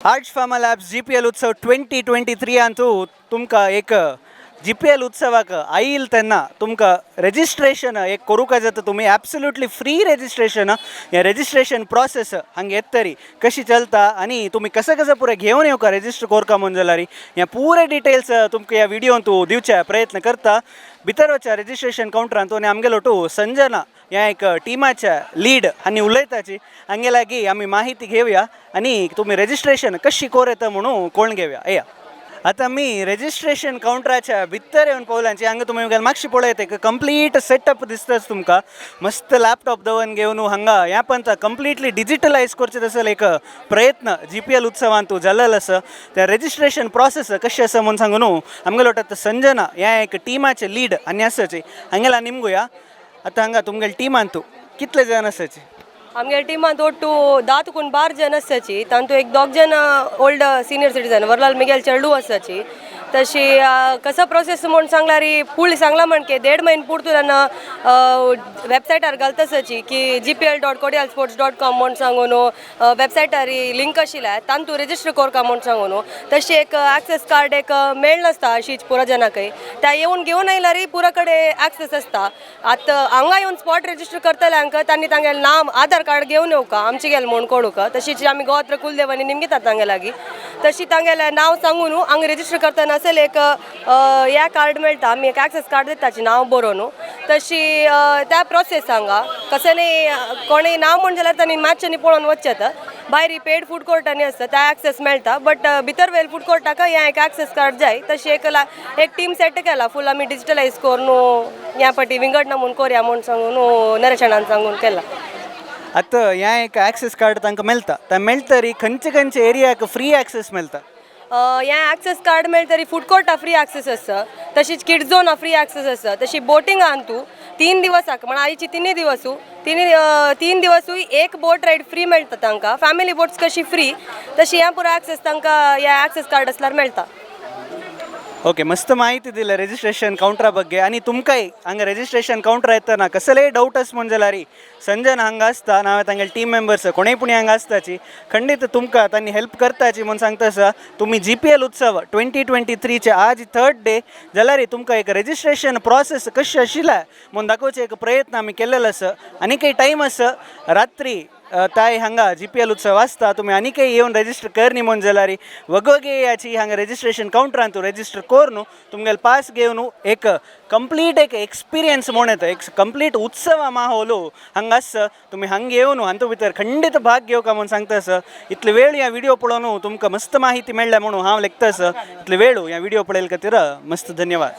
Arts pharma labs GPL उत्सव 2023 अंतू तुमकां एक जीपीएल उत्सवाक आयल तेन्ना तुमकां रेजिस्ट्रेशन एक करूंक जाता. तुमी एब्सोल्युटली फ्री रेजिस्ट्रेशन. हें रेजिस्ट्रेशन प्रोसेस हांगा येत तरी कशी चलता आनी तुमी कसं कसं पुरें घेवन येवका रेजिस्टर करका म्हूण जाल्यार हें पुरे डिटेल्स तुमकां ह्या व्हिडियोन तूं दिवचे प्रयत्न करता. भितर वच्या रेजिस्ट्रेशन कावंटरान आनी आमगेलो टू संजना ह्या एक टिमाच्या लीड आनी उलयताची हांगे लागीं आमी माहिती घेवया आनी तुमी रेजिस्ट्रेशन कशी कोर येता म्हणून कोण घेवया. येया, आतां आमी रेजिस्ट्रेशन कावंटराच्या भितर येवन पावल्याची. हांगा तुमी मुखार मातशी पळयत एक कंप्लीट सेटअप दिसताच तुमकां. मस्त लॅपटॉप दवरून घेवन हांगा ह्या पंत कंप्लिटली डिजिटलायज करचें तसो एक प्रयत्न जीपीएल उत्सवांत जाल्लो आसा. त्या रेजिस्ट्रेशन प्रोसेस कशें आसा म्हूण सांगू न्हू, आमगेलो आतां संजना ह्या एक टिमाचे लीड आनी आसाची हांगेला निमगुया. आतां हांगा तुमगेले टिमान तूं कितले जाण आसाचे? आमगे टिमांत ಒಟ್ಟು 10 तुकून 12 जण आसाची. तांतू एक दोग जण ओल्ड सिनियर सिटीजन वरलाल मिगेल चेडू आसाची. तशी कसो प्रोसेस म्हूण सांगल्यार फूल सांगला म्हणके देड म्हयने पुरतो तेन्ना वेबसायटार घालता आसाची की gpl.kodialsports.com म्हूण सांगून वेबसायटार लिंक आशिल्ल्या तांतू रेजिस्टर करका म्हूण सांगून. तशी एक एक्सेस कार्ड एक मेळनासता अशीच पुरा जनाकय त्या येवन घेवन आयल्यार पुरा कडेन एक्सेस आसता. आतां हांगा येवन स्पॉट रेजिस्टर करतले हांकां तांणी तांगेलें नाम, आधार कार्ड घेवन येवका आमचे गेले म्हूण कोडूका. तशीच आमी गोत्र कुलदेवांनी निमगितात तांगे लागीं. तशी तांगेलें नांव सांगून हांगा रेजिस्टर करतना असेल एक ह्या कार्ड मेळटा, आमी एक एक्सेस कार्ड दिताची नांव बरोवन. तशी त्या प्रोसेस हांगा कसं न्ही कोणूय नांव म्हण जाल्यार तांणी मातशें पळोवन वचचें. आतां भायर पेड फूड कोर्टांनी आसता त्या एक्सेस मेळटा, बट भितर वेल फूड कोर्टाक हें एक एक्सेस कार्ड जाय. तशी एक एक टीम सेट केला फूल आमी डिजिटलायज करून ह्या फाटी विंगड ना म्हूण कोरया म्हूण सांगून नरेशणान सांगून केला. आतां हें एक एक्सेस कार्ड तांकां मेळटा, तें मेळटरी खंयचे खंयचे एरियाक फ्री एक्सेस मेळटा? हें एक्सेस कार्ड मेळटरी फूड कोर्टा फ्री एक्सेस आसा, तशीच किड्स झोना फ्री एक्सेस आसा, तशी बोटिंग आहा तूं 3 दिवसाक म्हण आयची तिनूय दिवसू तिनूय 3 दिवसूय एक बोट रायड फ्री मेळटा तांकां. फॅमिली बोट्स कशी फ्री, तशी हें पुरो एक्सेस तांकां ह्या एक्सेस कार्ड आसल्यार मेळटा. ओके, मस्त माहिती दिली रेजिस्ट्रेशन कावंटरा ಬಗ್ಗೆ. आनी तुमकांय हांगा रेजिस्ट्रेशन कावंटर येतना कसलेय डावट आस म्हूण जाल्यार संजन हांगा आसता ना तांगेले टीम मेंबर्स कोणूय पुणी हांगा आसताची, खंडीत तुमकां तांणी हेल्प करताची म्हूण सांगता आसा. तुमी जीपीएल उत्सव 2023चे आज थर्ड डे जाल्यार तुमकां एक रेजिस्ट्रेशन प्रोसेस कशी आशिल्ल्या म्हूण दाखोवचे एक प्रयत्न आमी केल्लेलो आसा. आनी टायम आसा रात्री ताय हांगा जीपीएल उत्सव आसता. तुमी आनीकय येवन रेजिस्टर करनी म्हूण जाल्यार वगोगे याची हांगा रेजिस्ट्रेशन कावंटरान तूं रेजिस्टर करून तुमगेले पास घेवन एक कंप्लीट एक एक्सपिरियन्स म्हूण येता. एक कंप्लीट उत्सव माहोल हांगा आसा. तुमी हांगा येवन हातूंत भितर खंडीत भाग घेवका म्हूण सांगता आसा. इतले वेळ ह्या व्हिडिओ पळोवन तुमकां मस्त माहिती मेळ्ळ्या म्हणून हांव लेखता आसा. इतले वेळ ह्या व्हिडिओ पळयले खातीर मस्त धन्यवाद.